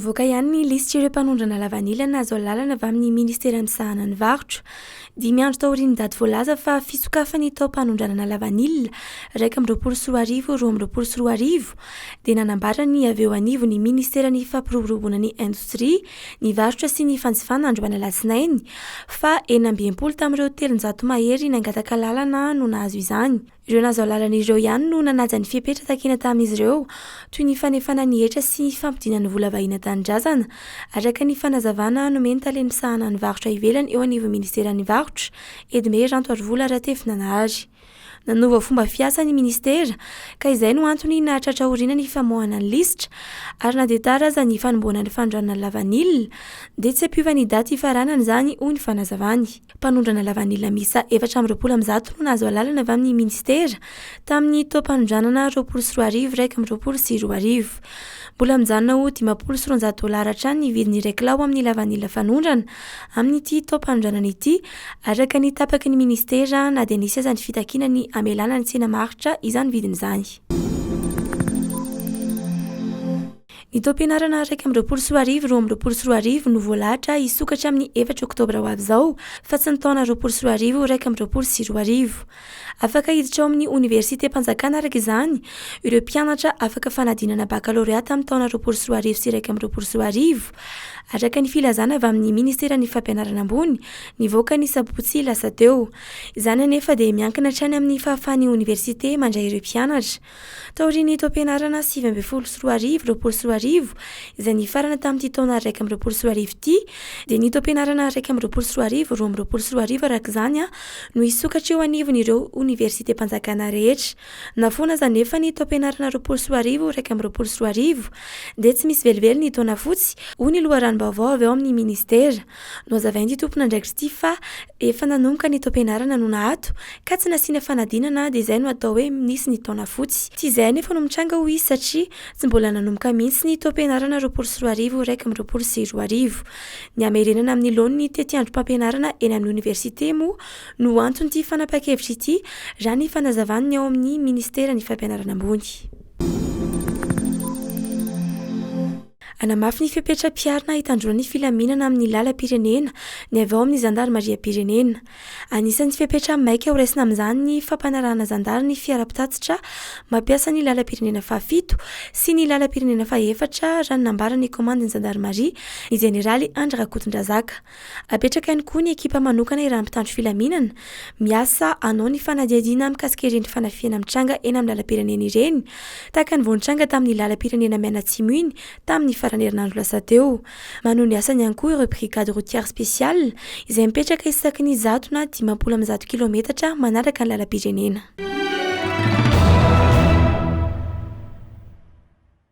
Nivoaka ihany ny lisitr'ireo mpanondrana lavanila nahazo alalana avy amin'ny minisitera misahana ny varotra. Dimy andro taorian'ny daty voalaza fa fisokafan'ny taom-panondranana lavanila 2021 2022 dia nanambara ny avy eo anivon'ny minisiteran'ny fampiroboroboana ny indostria, ny varotra sy ny fanjifana androany alatsinainy fa 66 tamin'ireo 300 mahery nangataka alalana no nahazo izany. Ireo nahazo alalana ireo ihany no nanaja ny fepetra takiana tamin'izy ireo, toy ny fanefana ny hetra sy ny fampodiana ny vola vahiny an-tanindrazana, araka ny fanazavana nomen'ny tale misahana ny varotra ivelany eo anivon'ny minisiteran'ny Varotra, Edmé Rantoarivola Ratefinanahary. Nanova fomba fiasa ny minisitera, ka izay no antony nahatratra aoriana ny famoahana ny lisitra, ary na dia tara aza ny fanombohana ny fanondranana lavanila, dia tsy hampiova ny daty hifaranany izany, hoy ny fanazavany. Mpanondrana lavanila miisa 124 no nahazo alalana avy amin'ny minisitera tamin'ny taom-panondranana 2020 2021. Mbola mijanona ho 250 dolara hatrany ny vidin'ny iray kilao amin'ny lavanila fanondrana amin'ity taom-panondranana ity, araka ny tapaky ny minisitera na dia nisy aza ny fitakiana ny hamelana ny tsena maharitra izany vidiny izany. Ny taom-pianarana 2021 2022 no voalahatra hisokatra amin'ny efatra oktobra ho avy izao, fa tsy ny taona 2020 2021. Afaka hiditra ao amin'ny oniversitem-panjakana araka izany ireo mpianatra afaka fanadinana bakalorea tamin'ny taona 2020 sy 2021, araka ny filazana avy amin'ny ministeran'ny fampianarana ambony nivoaka ny sabotsy lasa teo. Izany anefa dia miankina hatrany amin'ny fahafahan'ny oniversite mandray ireo mpianatra. Taorian'ny taom-pianarana 2019 2020 izay nifarana tamin'ity taona 2021 ity dia ny taom-pianarana 2021 2022 araka izany no hisokatra eo anivon'ireo oniversitem-panjakana rehetra. Na foana aza anefa ny taom-pianarana 2020 2021 dia tsy misy velively ny taona fotsy, hoy ny loharanom-baovao avy ao amin'ny minisitera. Nohazavain'ity tompon'andraikitra ity fa efa nanomboka ny taom-pianarana no naato ka tsy nasiana fanadinana dia izay no atao hoe nisy ny taona fotsy. Tsy izay anefa no mitranga hoy izy satria tsy mbola nanomboka mihitsy ny taom-pianarana 2020 2021. Ny hamerenana amin'ny laoniny ny tetiandrom-pampianarana eny amin'ny oniversite moa no anton'ity fanapahan-kevitra ity raha ny fanazavan'ny ao amin'ny minisiteran'ny fampianarana ambony. Hanamafy ny fepetra ampiharina hitandroana ny filaminana amin'ny lalam-pirenena ny avy ao amin'ny zandarimariam-pirenena. Anisan'ny fepetra maika horaisina amin'izany ny fampanarahana zandary ny fiara mpitatitra mampiasa ny lalam-pirenena fahafito sy ny lalam-pirenena fahefatra raha ny nambaran'ny kaomandin'ny zandarimaria, ny jeneraly Andry Rakotondrazaka. Apetraka ihany koa ny ekipa manokana iarahan'ny mpitandro filaminana miasa hanao ny fanadihadiana mikasika ireny fanafihana mitranga eny amin'ny lalam-pirenena ireny, tahaka ny vao nitranga tamin'ny lalam-pirenena mianatsimo iny tamin'ny faran'ny herinandro lasa teo. Manohy ny asany ihany koa ireo brigade routière spéciale izay mipetraka isaky ny 100 na 150 kilaometatra manaraka ny lalam-pirenena.